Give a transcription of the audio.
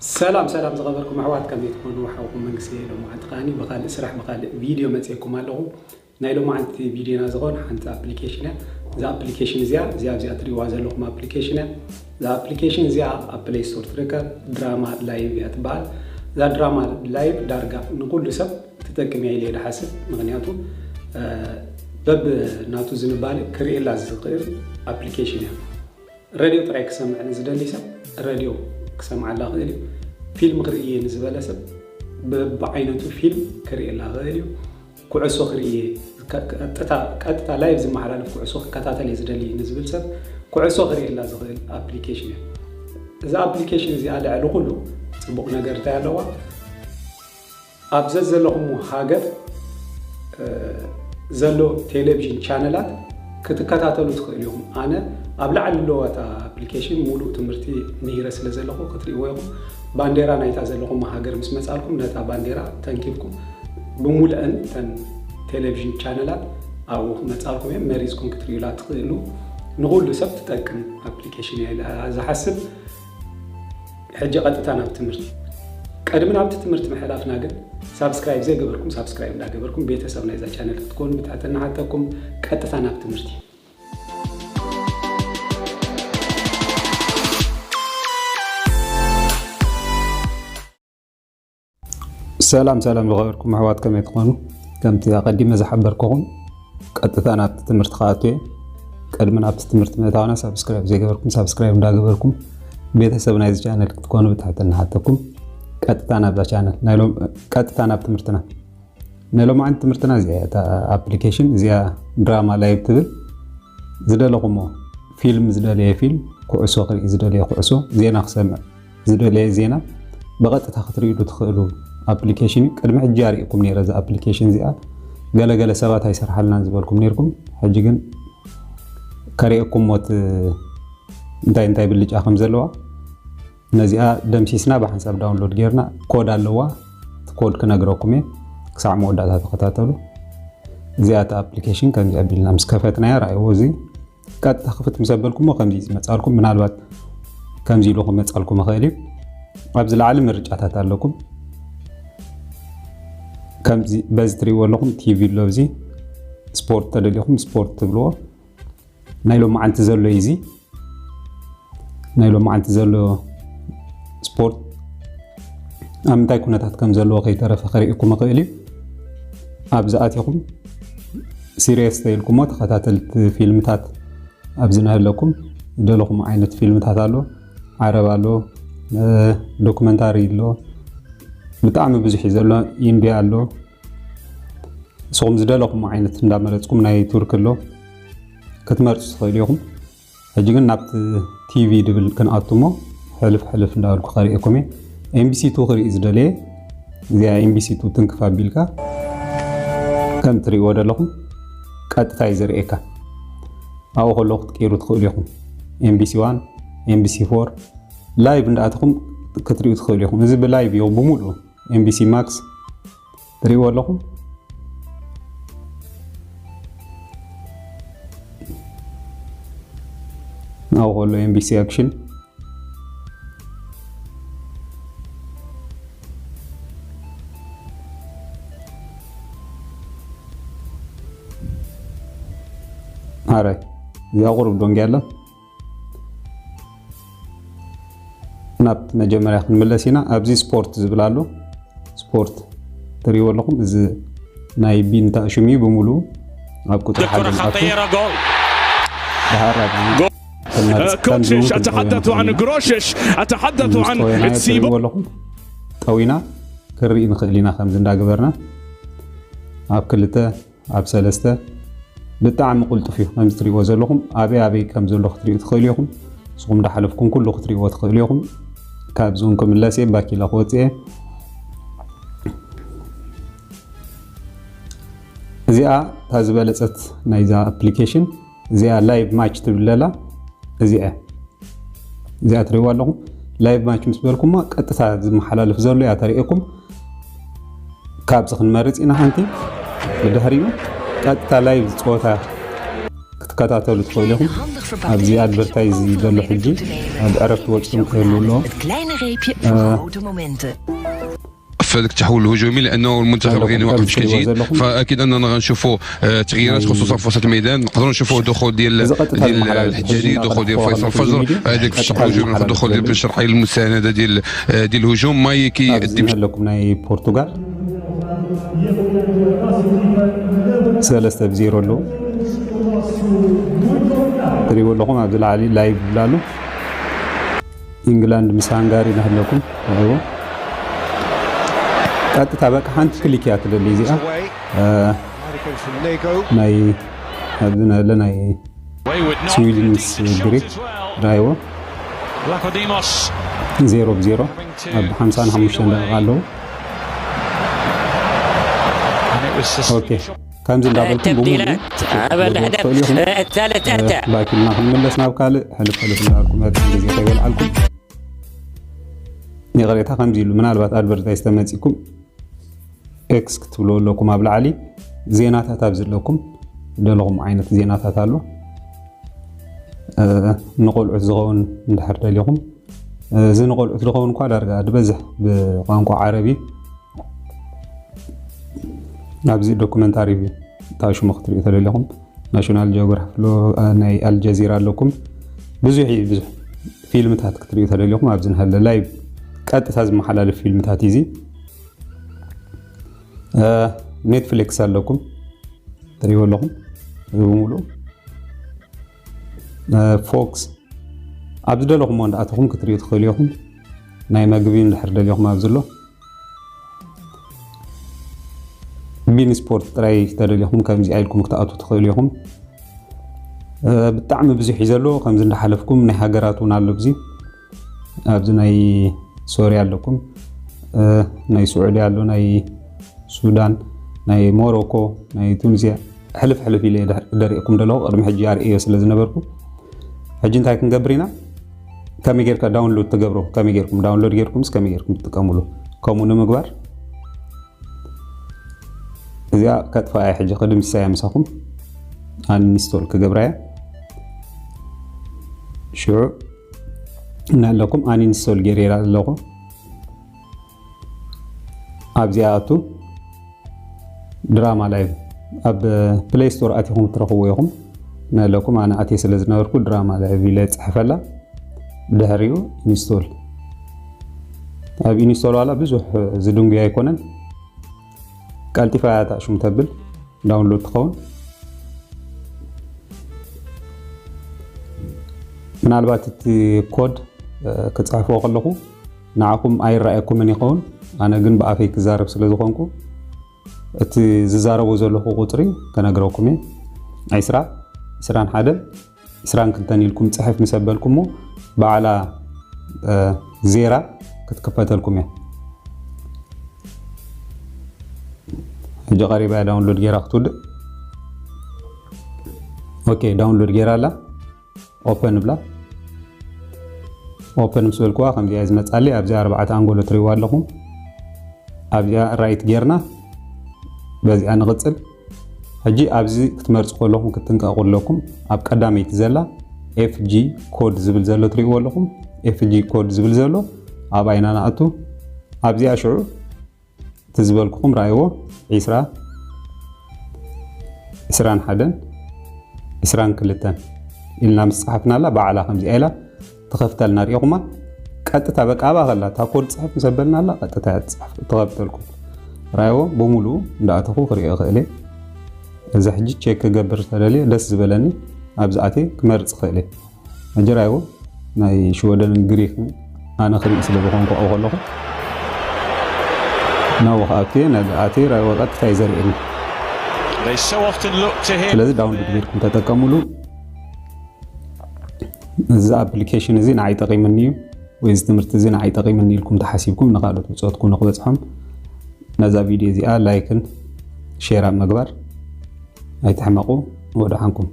ሰላም ሰላም ዝኸበርኩም ኣሕዋት፣ ከመይ ትኾኑ? ሓውኩም መንግስቲ። ሎማዓንቲ ከዓኒ ብኻልእ ስራሕ ብኻልእ ቪድዮ መፅኤኩም ኣለኹ። ናይ ሎማዓንቲ ቪድዮና ዝኾን ሓንቲ ኣፕሊኬሽን እያ። እዛ ኣፕሊኬሽን እዚኣ እዚኣ እዚኣ ትሪእዋ ዘለኹም ኣፕሊኬሽን እያ። እዛ ኣፕሊኬሽን እዚኣ ኣብ ፕሌይ ስቶር ትርከብ፣ ድራማ ላይቭ እያ ትበሃል። እዛ ድራማ ላይቭ ዳርጋ ንኩሉ ሰብ ትጠቅም እያ ኢለ እየ ዝሓስብ። ምክንያቱ በብ ናቱ ዝንባለ ክርእየላ ዝኽእል ኣፕሊኬሽን እያ። ረድዮ ጥራይ ክሰምዕ ንዝደሊ ሰብ ረድዮ ክሰምዓላ ክእል እዩ። ፊልም ክርኢ እየ ንዝበለ ሰብ በብዓይነቱ ፊልም ክርእየላ ክእል እዩ። ኩዕሶ ክርኢ እየ፣ ቀጥታ ላይቭ ዝመሓላለፍ ኩዕሶ ክከታተል እየ ዝደሊ ንዝብል ሰብ ኩዕሶ ክርእየላ ዝኽእል ኣፕሊኬሽን እዩ። እዛ ኣፕሊኬሽን እዚኣ ልዕሊ ኩሉ ፅቡቕ ነገር እንታይ ኣለዋ? ኣብ ዘዘለኹምዎ ሃገር ዘሎ ቴሌቪዥን ቻነላት ክትከታተሉ ትኽእሉ ኢኹም። ኣነ ኣብ ላዕሊ ኣለዋ እታ ኣፕሊኬሽን፣ ሙሉእ ትምህርቲ ምሂረ ስለ ዘለኹ ክትርእይዎ ኢኹም። ባንዴራ ናይታ ዘለኹም ሃገር ምስ መጻልኩም ነታ ባንዴራ ተንኪፍኩም ብሙሉአን እተን ቴሌቪዥን ቻነላት ኣብኡ ክመጻልኩም እዮም። መሪጽኩም ክትርእዩላ ትኽእሉ። ንኹሉ ሰብ ትጠቅም ኣፕሊኬሽን እያ ኢለ ዝሓስብ። ሕጂ ቀጥታ ናብ ትምህርቲ። ቅድሚ ናብቲ ትምህርቲ ምሕላፍና ግን ሳብስክራይብ ዘይገበርኩም ሳብስክራይብ እንዳገበርኩም ቤተሰብ ናይዛ ቻነል ክትኮኑ ብትሕትና ሓተኩም። ቀጥታ ናብ ትምህርቲ። ሰላም ሰላም ዝኸበርኩም ኣሕዋት ከመይ ትኾኑ? ከምቲ ኣቐዲመ ዝሓበርኩኹም ቀጥታ ናብቲ ትምህርቲ ክኣቱ እየ። ቅድሚ ናብቲ ትምህርቲ ምእታውና ሳብስክራይብ ዘይገበርኩም ሳብስክራይብ እንዳገበርኩም ቤተሰብ ናይዚ ቻነል ክትኮኑ ብትሕትና ሓተኩም። ቀጥታ ናብዛ ቻነል ናይ ሎም-፣ ቀጥታ ናብ ትምህርትና። ናይ ሎማዓንቲ ትምህርትና እዚኣ እያ፣ እታ ኣፕሊኬሽን እዚኣ ድራማ ላይቭ ትብል። ዝደለኹሞ ፊልም ዝደለየ ፊልም፣ ኩዕሶ ክርኢ ዝደለየ ኩዕሶ፣ ዜና ክሰምዕ ዝደለየ ዜና ብቐጥታ ክትርእዩሉ ትኽእሉ ኣፕሊኬሽን እዩ። ቅድሚ ሕጂ ኣርእየኩም ነይረ እዛ ኣፕሊኬሽን እዚኣ። ገለገለ ሰባት ኣይሰርሓልናን ዝበልኩም ነይርኩም። ሕጂ ግን ከርእየኩም ሞት እንታይ እንታይ ብልጫ ከም ዘለዋ። ነዚኣ ደምሲስና ብሓንሳብ ዳውንሎድ ጌርና ኮድ ኣለዋ። እቲ ኮድ ክነግረኩም እየ። ክሳዕ መወዳእታ ተኸታተሉ። እዚኣ እታ ኣፕሊኬሽን ከምዚ ኣቢልና ምስ ከፈትናያ፣ ረኣይዎ፣ እዚ ቀጥታ ክፍት ምስ ኣበልኩሞ ከምዚ ዝመጻልኩም፣ ምናልባት ከምዚ ኢሉ ክመጻልኩም ይኽእል እዩ። ኣብዚ ላዕሊ ምርጫታት ኣለኩም። ከምዚ በዚ ትርእይዎ ኣለኹም ቲቪ ኣሎ፣ እዚ ስፖርት ተደሊኹም ስፖርት ትብልዎ። ናይ ሎማዓንቲ ዘሎ እዩ እዚ። ናይ ሎማዓንቲ ዘሎ ስፖርት ኣብ ምንታይ ኩነታት ከም ዘለዎ ከይተረፈ ከርእየኩም ይኽእል እዩ። ኣብዚ ኣቲኹም ሲሪየስ ተይልኩሞ ተኸታተልቲ ፊልምታት ኣብዚ ናሃለኩም ዝደለኹም ዓይነት ፊልምታት ኣሎ። ዓረብ ኣሎ፣ እ፣ ዶክመንታሪ ኣሎ፣ ብጣዕሚ ብዙሕ እዩ ዘሎ። ኢንድያ ኣሎ። ንስኹም ዝደለኹም ዓይነት እንዳመረጽኩም፣ ናይ ቱርክ ኣሎ፣ ክትመርጹ ትኽእሉ ኢኹም። ሕጂ ግን ናብቲ ቲቪ ድብል ክንኣቱ እሞ ሕልፍ ሕልፍ እንዳበልኩ ከርእየኩም እየ። ኤምቢሲ ቱ ክርኢ ዝደለየ፣ እዚኣ ኤምቢሲ ቱ ትንክፍ ኣቢልካ ከም ትርእይዎ ዘለኹም ቀጥታ እዩ ዘርእየካ። ኣብኡ ከለኹ ክትቅይሩ ትኽእሉ ኢኹም። ኤምቢሲ ዋን፣ ኤምቢሲ ፎር ላይቭ እንዳኣተኹም ክትርእዩ ትኽእሉ ኢኹም። እዚ ብላይቭ እዩ ብሙሉኡ። ኤምቢሲ ማክስ ትርእይዎ ኣለኹም። ኣብኡ ከሎ ኤምቢሲ ኣክሽን። ኣራይ፣ እዚኣ ቁሩብ ዶንጊ ኣላ። ናብቲ መጀመርያ ክንምለስ ኢና። ኣብዚ ስፖርት ዝብል ኣሎ። ስፖርት ትርእይዎ ኣለኹም። እዚ ናይ ቢንታ ሽም እዩ ብምሉኡ ኣብ ቁጽሪ ሓደ ክኣቱ። خطيرة، جول. ደሓር ኣብ ክመርጽ ከም كوتشيش، ዝውን أتحدث عن ክንጠውዮ ንኽእል ኢና። جروشيش، أتحدث عن تسيبو. ትርእይዎ ኣለኹም። ጠዊና ክርኢ ንኽእል ኢና ከምዚ እንዳገበርና። ኣብ ክልተ፣ ኣብ ሰለስተ ብጣዕሚ ቅልጡፍ እዩ። ከምዚ ትርእይዎ ዘለኹም ኣበይ ኣበይ ከም ዘሎ ክትርእዩ ትኽእሉ ኢኹም። ንስኹም እንዳሓለፍኩም ኩሉ ክትርእይዎ ትኽእሉ ኢኹም። ካብዚ እውን ክምለስ እየ፣ ባኪላ ክወፅእ እየ። እዚኣ እታ ዝበለፀት ናይዛ ኣፕሊኬሽን እዚኣ ላይቭ ማች ትብል ዘላ እዚኣ እያ። እዚኣ ትርእይዋ ኣለኹም። ላይቭ ማች ምስ በልኩማ ቀጥታ ዝመሓላለፍ ዘሎ እያ ተርእየኩም። ካብዚ ክንመርጽ ኢና። ሓንቲ ብድሕሪኡ ቀጥታ ላይቭ ጸወታ ክትከታተሉ ትኽእሉ ኢኹም። ኣብዚ ኣድቨርታይዝ ዘሎ ሕጂ ኣብ ዕረፍቲ ወፂኦም ክህልዉ ኣለዎም። فلك تحول هجومي لانه المنتخب غير واقف جديد، فاكيد اننا غنشوفوا آه، تغييرات خصوصا في وسط الميدان. نقدروا نشوفوا دخول ديال ديال الحجاجي، دخول ديال فيصل فجر، هذاك في الشق الهجومي، دخول ديال بن شرحيل، المسانده ديال آه، ديال الهجوم. ماي كيأدي ኣለኩም ናይ ፖርቱጋል ሰለስተ ብዜሮ ኣለዉ። ትሪእዎ ኣለኹም ኣብዚ ላዕሊ ላይቭ ይብላ ኣሎ። ኢንግላንድ ምስ ሃንጋሪ ናህለኩም እዎ። ቀጥታ በቃ ሓንቲ ክሊክ እያ ትደሊ እዚኣ ናይ ኣብዚ ናለ ናይ ስዊድን ምስ ግሪክ ራይዎ ዜሮ ብዜሮ ኣብ ሓምሳን ሓሙሽተን ደቂቃ ኣለዉ። ኦኬ ከምዚ እንዳበልኩም ብሙሉ ተብዲላት ኣበል ህደፍ ትኽእሉ ኢኹም። ባኪልና ክንምለስ ናብ ካልእ ሕልፍ ሕልፍ እንዳበልኩም መጠን ግዜ ከይበልዓልኩም ይቕሬታ። ከምዚ ኢሉ ምናልባት ኣድቨርታይዝ ተመፂኩም ኤክስ ክትብሉ ኣለኩም ኣብ ላዕሊ ዜናታት ኣብ ዘለኩም ደለኹም ዓይነት ዜናታት ኣሎ። ንቆልዑት ዝኸውን እንድሕር ደሊኹም እዚ ንቆልዑት ዝኸውን እኳ ዳርጋ ዝበዝሕ ብቋንቋ ዓረብ እዩ። ኣብዚ ዶኩመንታሪ ታሽሙ ክትሪኡ ተደሊኹም ናሽናል ጂኦግራፊ ኣሎ፣ ናይ ኣልጀዚራ ኣለኩም። ብዙሕ እዩ ብዙሕ ፊልምታት ክትሪኡ ተደሊኹም ኣብዚ ንሃለ ላይቭ ቀጥታ ዝመሓላለፍ ፊልምታት እዩ እዚ። ኔትፍሊክስ ኣለኩም ትሪእዎ ኣለኹም እዚ ብምሉእ ፎክስ ኣብ ዝደለኹሞ እንዳኣተኹም ክትሪኡ ትኽእሉ ኢኹም። ናይ መግቢ እንድሕር ደሊኹም ኣብዚ ኣሎ ቢን ስፖርት ጥራይ ተደሊኹም ከምዚ ኢልኩም ክትኣቱ ትኽእሉ ኢኹም። ብጣዕሚ ብዙሕ እዩ ዘሎ ከምዚ እንዳሓለፍኩም ናይ ሃገራት እውን ኣሎ እዚ ኣብዚ ናይ ሶርያ ኣለኩም ናይ ስዑዲ ኣሎ ናይ ሱዳን ናይ ሞሮኮ ናይ ቱኒዝያ ሕልፍ ሕልፍ ኢለ ደሪእኩም ደለኹ ቅድሚ ሕጂ ኣርእዮ ስለ ዝነበርኩ ሕጂ እንታይ ክንገብር ኢና ከመይ ጌርካ ዳውንሎድ ትገብሮ ከመይ ጌርኩም ዳውንሎድ ጌርኩምስ ከመይ ጌርኩም ትጥቀምሉ ከምኡ ንምግባር እዚኣ ከጥፋ እያ ሕጂ ክድምስሳ እያ ምሳኹም ኣንኢንስቶል ክገብራ እያ ሽዑ እናለኩም ኣንኢንስቶል ገይረ ኣለኹ ኣብዚኣ ኣቱ ድራማ ላይቭ ኣብ ፕሌይ ስቶር ኣቲኹም ትረኽብዎ ኢኹም ናለኩም ኣነ ኣትየ ስለ ዝነበርኩ ድራማ ላይቭ ኢለ ፅሕፈላ ድሕሪኡ ኢንስቶል ኣብ ኢንስቶል ዋላ ብዙሕ ዝድንጉ ኣይኮነን ቀልጢፋ እያ ታሽሙ ተብል ዳውንሎድ ትኸውን ምናልባት እቲ ኮድ ክፅሕፍዎ ከለኹ ንዓኹም ኣይረኣየኩምን ይኸውን ኣነ ግን ብኣፈይ ክዛረብ ስለ ዝኾንኩ እቲ ዝዛረቦ ዘለኹ ቁፅሪ ከነግረኩም እየ ዕስራ ዕስራን ሓደን ዕስራን ክልተን ኢልኩም ፅሕፍ ምስ ኣበልኩሞ ባዕላ ዜራ ክትክፈተልኩም እያ ሕጂ ቀሪባ እያ ዳውንሎድ ጌራ ክትውድእ ኦኬ ዳውንሎድ ጌራ ኣላ ኦፐን ብላ ኦፐን ምስ በልኩዋ ከምዚኣ ዝመፃለይ ኣብዚኣ ኣርባዕተ ኣንጎሎ ትሪእዋ ኣለኹም ኣብዚኣ ራይት ጌርና በዚኣ ንቕፅል ሕጂ ኣብዚ ክትመርፁ ከለኹም ክትጥንቀቑ ኣለኩም ኣብ ቀዳመይቲ ዘላ ኤፍጂ ኮድ ዝብል ዘሎ ትሪእዎ ኣለኹም ኤፍጂ ኮድ ዝብል ዘሎ ኣብኣ ኢና ንኣቱ ኣብዚኣ ሽዑ እቲ ዝበልኩኹም ረኣይዎ ዒስራ ዒስራን ሓደን ዒስራን ክልተን ኢልና ምስ ፀሓፍናላ ባዕላ ከምዚኣ ኢላ ትኸፍተልና ሪኢኹማ ቀጥታ በቃ ኣብኣ ከላ እታ ኮድ ፅሕፍ ምስ ኣበልናላ ቀጥታ እያ ትኸፍተልኩም ረኣይዎ ብምሉኡ እንዳኣተኹ ክሪኦ ይኽእል እየ እዚ ሕጂ ቼክ ክገብር ዝተደልየ ደስ ዝበለኒ ኣብዚ ኣትየ ክመርፅ ይኽእል እየ ሕጂ ረኣይዎ ናይ ሽወደንን ግሪክን ኣነ ክርኢ ስለ ዝኾንኩ ኣብኡ ከለኹ ናብኡ ክኣቱ እየ ናብዚ ኣትየ ረኣይዎ ቀጥታ እዩ ዘርእየኒ ስለዚ ዳውንሎድ ጌርኩም ተጠቀምሉ እዚ ኣፕሊኬሽን እዚ ንዓይ ጠቒምኒ እዩ ወይ እዚ ትምህርቲ እዚ ንዓይ ጠቒምኒ ኢልኩም ተሓሲብኩም ንካልኦት ብፆትኩም ንክበፅሖም ነዛ ቪድዮ እዚኣ ላይክን ሼር ኣብ ምግባር ኣይትሕመቑ ወደሓንኩም